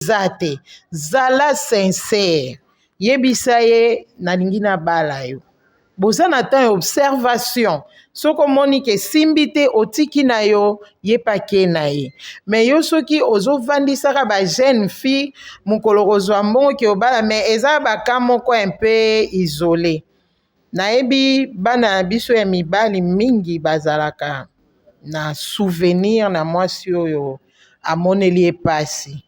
Eza te. Zala sincère. Yebisa ye nalingi nabala yo. Boza na temps ya observation. Soki omoni ke esimbi te, otiki na yo, ye pe ake na ye. Mais yo soki ozovandisaka ba jeune fille, mokolo okozwa mbongo ke obala, mais eza ba cas moko un peu isole. Nayebi bana na biso ya mibali mingi bazalaka na souvenir na mwasi oyo amoneli ye pasi.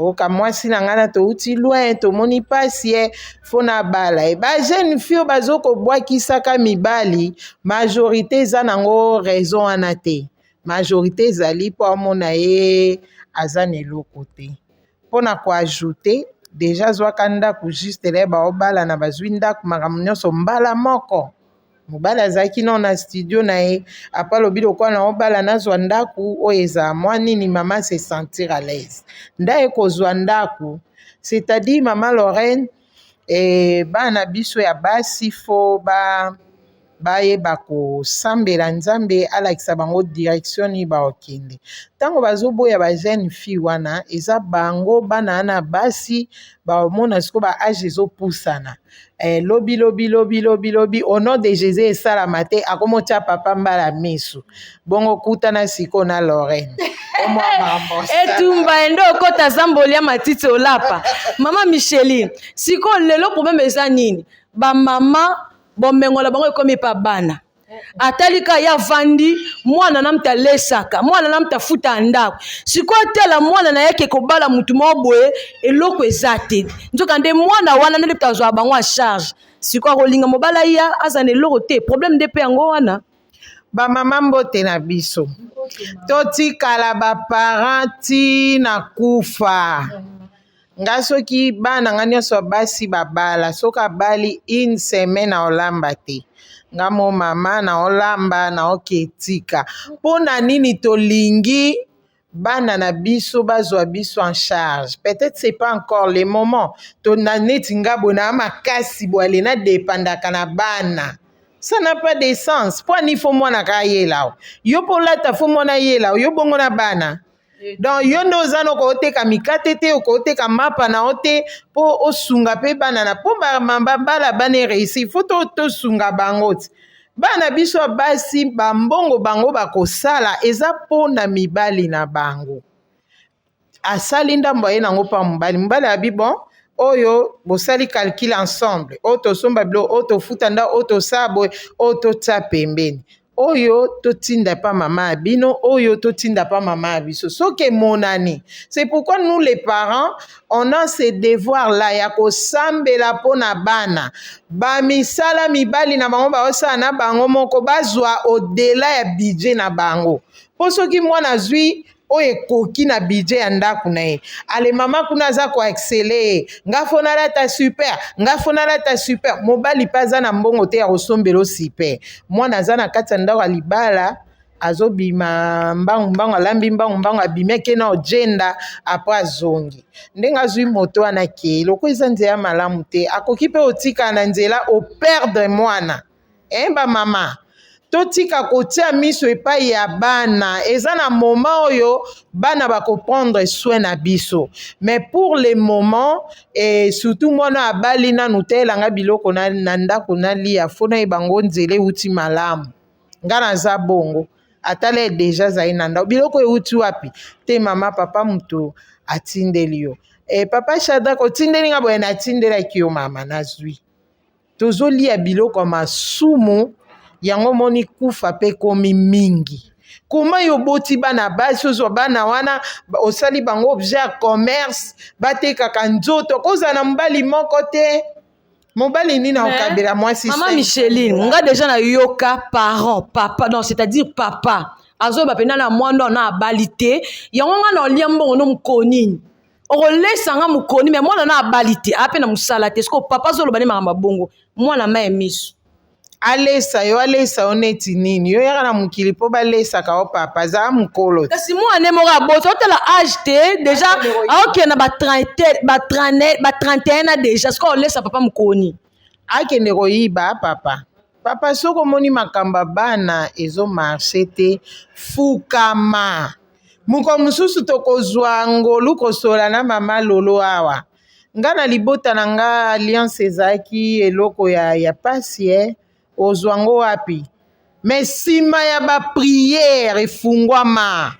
Oyoka mwasi na ngai na touti loin, tomoni pasi ye, fo nabala ye. Ba jeune fille oyo bazo kobwakisaka mibali, majorite eza nango raison wana te. Majorite ezali po amona ye aza na eloko te. Pona ko ajouter, dejà azwaka ndaku juste le baobalana bazwi ndaku makambo nyonso mbala moko. Mobali azalaki nano na studio na ye, après alobi lokola naobala nazwa ndaku oyo ezala mwa nini mama se sentir à l'aise. Nde aye kozwa ndaku, c'est-à-dire mama Lorraine, eh, bana na biso ya basi fo ba bayeba kosambela Nzambe alakisa bango direction nini bakokende. Ntango bazoboya ba jeune fille wana, eza bango bana wana basi baomona sikoyo ba age ezopusana. Eh, lobi lobi lobi lobi lobi au nom de Jésus esalama te, akomotia papa mbala misu. Bongo kutana sikoyo na Lorraine. Etumba ende okota zamboli ya matiti olapa. Mama Micheline, sikoyo lelo problème eza nini? Ba mama bomengo na bango ekomi epa bana. Atali ka ye avandi mwana na moto alesaka mwana na moto afuta ndako, sikoyo tala mwana na ye ake kobala motu moko boye, eloko eza te, nzoka nde mwana wana nde moto azwaka bango en charge. Sikoyo akolinga mobala ya aza na eloko te, problème nde mpe yango wana. Bamama mbote na biso, totikala baparent ti na kufa. Nga soki bana nga nyonso ya basi babala, soki abali une semaine aolamba te, nga mo mama naolamba naoke tika. Mpo na nini tolingi bana na biso bazwa biso en charge? Peut-être c'est pas encore le moment. To na neti nga boye na makasi boye ale na dépendaka na bana. Ça n'a pas de sens. Mpo ani fo mwana ka ayela yo, mpo olata fo mwana ayela yo, bongo na bana. Donc yo nde oza na okoteka mikate te, okoteka mapa na yo te, mpo osunga mpe bana na mpo bambala bana ereussi, fo tosunga bango ti. Bana biso ya basi bambongo bango bakosala eza mpo na mibali na bango. Asali ndambo aye nango mpa mobali, mobali abi bon oyo bosali calcul ensemble, oyo tosomba biloko, oyo tofuta nda, oyo tosala boye, oyo totia pembeni, oyo totinda pa mama ya bino, oyo totinda pa mama ya biso, soki emonani. C'est pourquoi nous les parents, on a ce devoir là ya kosambela mpona bana. Bamisala mibali na bango baosala na bango moko, bazwa au-delà ya budget na bango, mpo soki mwana azwi oyo ekoki na budget ya ndako na ye, ale mama kuna aza koaccele ye, nga fo nalata super, nga fo nalata super. Mobali mpe aza na mbongo te ya kosombela super. Mwana aza na kati ya ndako ya libala, azobima mbangu mbangu, alambi mbangu mbangu, abimi ake na ojenda, apres azongi ndenge azwi moto wana akei. Loko eza nzela malamu te, akoki mpe otikala na nzela, operdre mwana. Ba mama, totika kotia miso epai ya bana. Eza na moment oyo bana bakoprendre soin na biso, mais pour le moment, et surtout mwana abali nanu te, elanga biloko na ndako nalia, fo nayeba ngo nzela euti malamu. Nga naza bongo, atala deja azali na ndako, biloko euti wapi te? Mama, papa moto atindeli yo. E, papa Shadrack otindeli nga boye, natindelaki yo mama, nazwi. Tozolia biloko ya masumu, yango moni kufa mpe ekomi mingi. Koma yo oboti bana basi, ozwa bana wana osali bango objet ya commerce, batekaka nzoto, kozala na mobali moko te. Mobali nini akokabela mwasi? Mama Micheline, nga deja nayoka parent papa, non, c'est-à-dire papa azoyeba mpenza na mwana wana abali te, yango nga na olia mbongo no mokonini okolesa nga mokoni, me mwana na abali te, aa mpe na mosala te. Sikoyo papa azoloba nde makambo ya bongo, mwana ma ya miso. Alesa yo, alesa yo neti nini? Yo yaka na mokili mpo balesaka yo, papa azala mokolo. Kasi mwana nde moko aboti, otala age te, deja aokende na ba 31 na deja, sikoyo olesa papa mokoni. Akende koyiba papa. Papa, soki omoni makambo ya bana ezomarche te, fukama. Mokolo mosusu tokozwa ngolu kosola na mama Lolo awa. Nga na libota na nga alliance ezalaki eloko ya pasi eh. Ozwa ngo wapi? Mais nsima ya ba prière efungwama.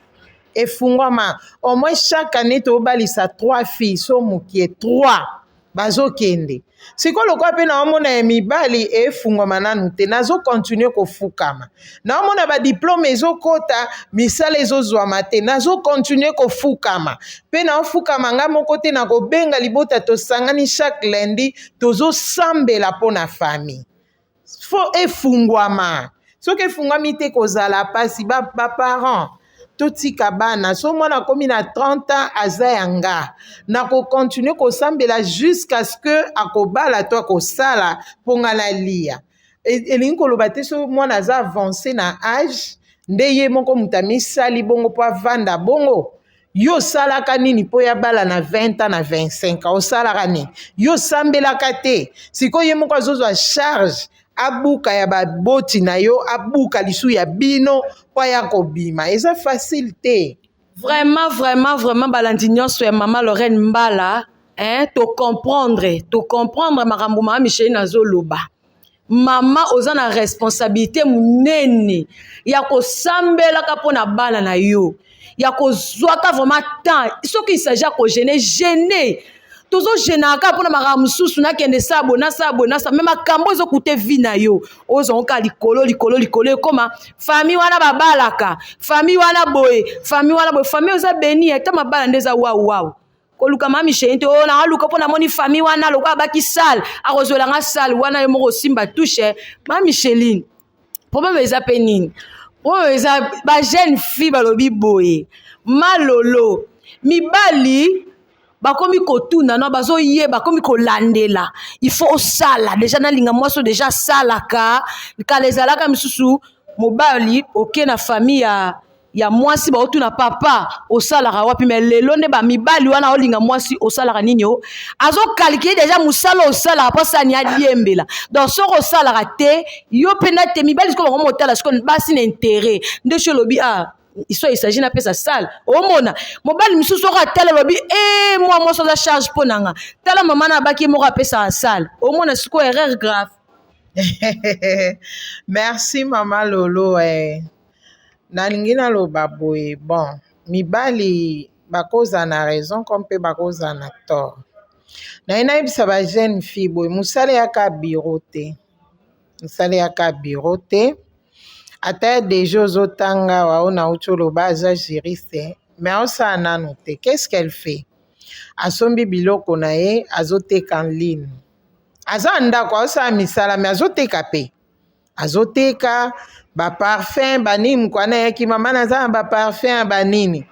Efungwama. Au moins chaque année tobalisa 3 filles, so mokie 3 bazokende. Sikoyo lokola mpe naomona ya mibali efungwama nanu te, nazokontinue kofukama. Naomona badiplome ezokota, misala ezozwama te, nazokontinue kofukama. Mpe naofukama nga moko te, nakobenga libota, tosangani chaque lundi, tozosambela mpo na famille. Fo efungwama. Soki efungwami te kozala pasi. Ba parents totika bana, so mwana akomi na 30 ans aza ya nga, nakokontinue kosambela jusqu'à ce que akobala to akosala mpo nga nalia. Elingi koloba te so mwana aza avance na age nde ye moko moto amisali bongo mpo avanda bongo. Yo osalaka nini mpo ya bala na 20 ans na 25 ans? Osalaka nini? Yo osambelaka te. Sikoyo ye moko azozwa charge abuka ya baboti na yo, abuka lisu ya bino mpo aya kobima. Eza facile te. Vraiment, vraiment, vraiment, balandi nyonso ya mama Lorraine Mbala, hein, to comprendre, to comprendre makambo mama Micheline azoloba. Mama oza na responsabilité munene ya kosambelaka mpo na bana na yo, ya kozwaka vraiment temps. Soki il s'agit ya kogene, gene. Tozogenaka mpona makambo mosusu, nakende sabo, nasala boye, nasala, mais makambo ezokute vie na yo, ozongo kaka likolo, likolo, likolo, ekoma famille wana babalaka, famille wana boye, famille wana boye, famille oza béni, ata mabala nde eza wawu wawu. Koluka mama Micheline te, oh, naluka mpo namoni famille wana lokola abaki sale, akozwela nga sale wana, yo moko osimba touche. Mama Micheline, problème eza pe nini? Problème eza ba jeune fille balobi boye, malolo mibali bakomi kotuna no, bazoyeba, bakomi kolandela. Il faut osala déjà, nalinga mwasi déjà asalaka. Kala ezalaka misusu mobali oke na famille ya mwasi, baotuna papa osalaka wapi, mais lelo nde ba mibali wana olinga mwasi osalaka nini, o azokalkile déjà mosala osalaka mpo asala ni adiembela. Donc soki osalaka te, yo mpe na te mibali sikoyo bango motala sikoyo basi na intérêt nde so olobi, ah, soit il s'agit napesa sale. Omona mobali mosusu soko atala alobi, e mwa mwasi aza charge mpo na nga, tala mama na abaki moko apesaka sale. Omona sikoyo erreur grave. Merci mama Lolo. Nalingi naloba boye, bon, mibali bakozala na raison comme mpe bakozala na tort. Naye nayebisa ba jeune fille boye, mosala eyaka bureau te, mosala eyaka bureau te. Ata ya deja ozotanga awa, oyo nauti oloba aza juriste, mais aosala nanu te. Qu'est-ce qu'elle fait? Asombi biloko na ye, azoteka en ligne. Aza ndako, aosala misala, mais azoteka mpe, azoteka baparfum banini. Mokwana ayaki, mama naza na baparfum ya banini,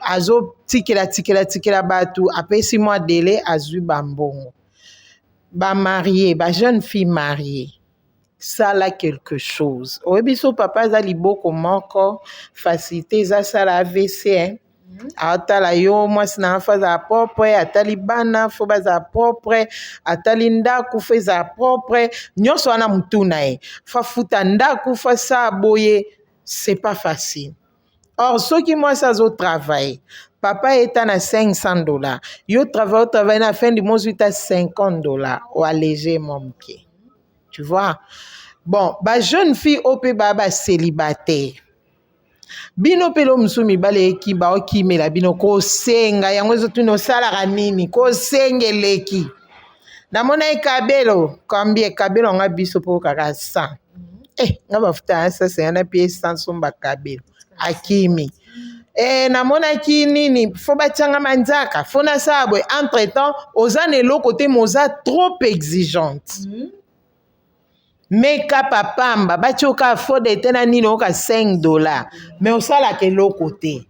azotikela tikela tikela bato, apesi mwa délai, azwi bambongo. Bamarie, bajeune fille marie, sala quelque chose. Oyebi so papa aza liboko moko, facilité eza sala AVC, hein? Atala yo mwasi na nga fo azala propre, atali bana fo bazala propre, atali ndako fo ezala propre, nyonso wana motu na ye, fo afuta ndako, fo asala boye, c'est pas facile. Or soki mwasi azotravaille, papa eta na 500 $, yo travaille, otravaille, na fin du mois ozwi ta 50 $, oallege mwa moke, tu vois. Bon, bajeune fille oyo mpe baya bacélibataire, bino mpe lo mosusu mibale eki baokimela bino kosenga yango, ezotuna osalaka nini, kosenga eleki. Namona ekabelo combien? Ekabelo nga biso mpo kaka 100, nga bafuta ya sasa yana mpe 100, somba kabelo, akimi. Namonaki nini, fo batianga manzaka, fo nasala boye. Entre temps oza na eloko te, ma oza trop exigeante. Makeup apamba, batia oka fond de teint na nini, oyoka 5 $, mais osalaka eloko te.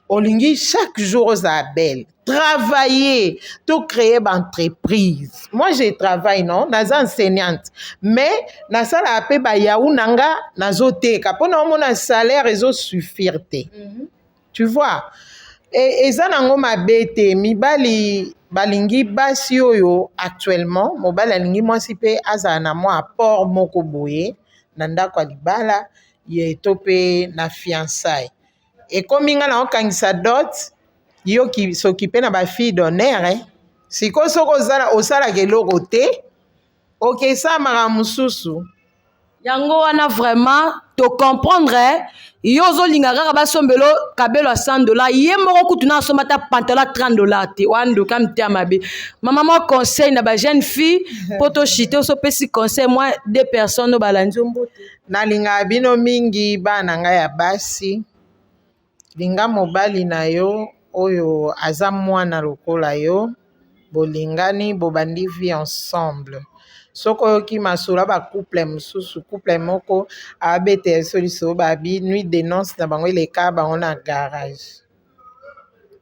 Olingi chaque jour ozala belle. Travailler to créer baentreprise. Moi je travaille, non, naza enseignante, mais nasalaka mpe bayawu na nga, nazoteka mpo na omona salaire ezosuffire te. Tu vois, eza nango mabe te. Mibali balingi basi oyo actuellement, mobali alingi mwasi mpe azala na mwa apport moko boye na ndako ya libala ye to mpe na fiançaille. Ekomi nga na okangisa dot, yo s'occuper na ba fille d'honneur eh. Sikoyo soki ozala osalaka eloko te, okesala makambo mosusu. Yango wana vraiment to comprendre eh? Yo ozolinga kaka basombelo kabelo ya 100 $, ye moko kutu na asomba ata pantalon ya 30 $ te. Wana ndoka motema mabe. Mama, mwa conseil na bajeune fille mpo toshite. Osopesi conseil mwa deux personnes oyo balandi yo. Mbote. Nalingaka bino mingi, bana ngai ya basi. Linga mobali na yo oyo aza mwana lokola yo. Bolingani, bobandi vie ensemble. Soki oyoki masolo ya bacouple mosusu, couple moko abetela biso lisolo, babi nuit de noce na bango eleka bango na garage.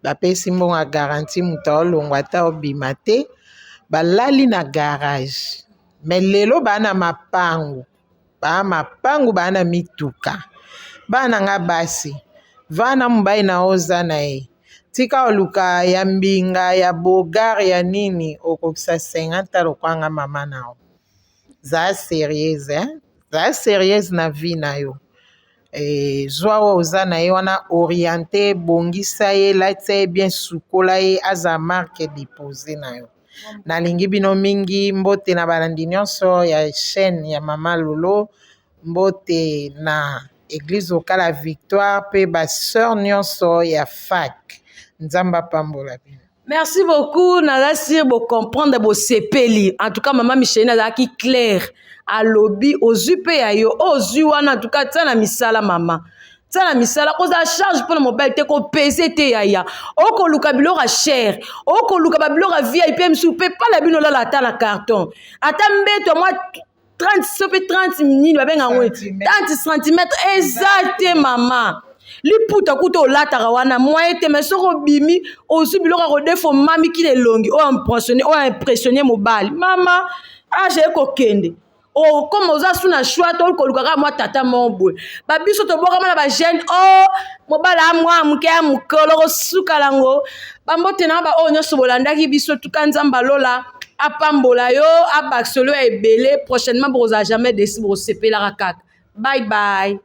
Bapesi mbongo ya garantie, moto aolongwa ata obima te, balali na garage. Mais lelo baa na mapangu, baa mapangu, baa na mituka. Bana nga basi, vana mobali na oza na ye, tika oluka ya mbinga ya bogar ya nini. Okokisa 50 lokwanga mama na yo. Zala sérieuse, eh? Zala sérieuse na vie na yo. Zwa oyo oza na ye wana, oriente, bongisa ye, latisa ye bien, sukola ye, aza marque déposée na yo. Nalingi bino mingi. Mbote na balandi nyonso ya chaîne ya Mama Lolo. Mbote na Église Locale Victoire mpe basœur nyonso ya fac. Nzambe apambola bino. Merci beaucoup. Naza sûr bocomprendre, bosepeli. En tout cas, mama Micheline azalaki claire, alobi ozwi mpe ya yo oyo ozwi wana. En tout cas, tia na misala, mama, tia na misala. Kozala charge mpona mobali te, kopese te. Yaya, okoluka biloko ya cher, okoluka babiloko ya VIP mosusu mpe pala bino. Olala ata na carton, ata mbeto ya mwa 30 so mpe 30 nini babenga yango, 30 cm eza te. Mama, liputa kuta olataka wana moyen te. Mais soki obimi, ozwi biloko ya kodefo, mami kila elongi oyo impressionne, oyo impressionne mobali. Mama, age ekokende, okoma oza su na choix to koluka kaka mwa tata moko boye. Babiso tobokama na bajeune o mobali amwa moke ya mokolo kosuka nango. Bambote na baoyo nyonso bolandaki biso. Tuka Nzambe alola apambola yo, abakisolo ya ebele. Prochainement bokozala jamais déçus, bokosepelaka kaka. Bye bye.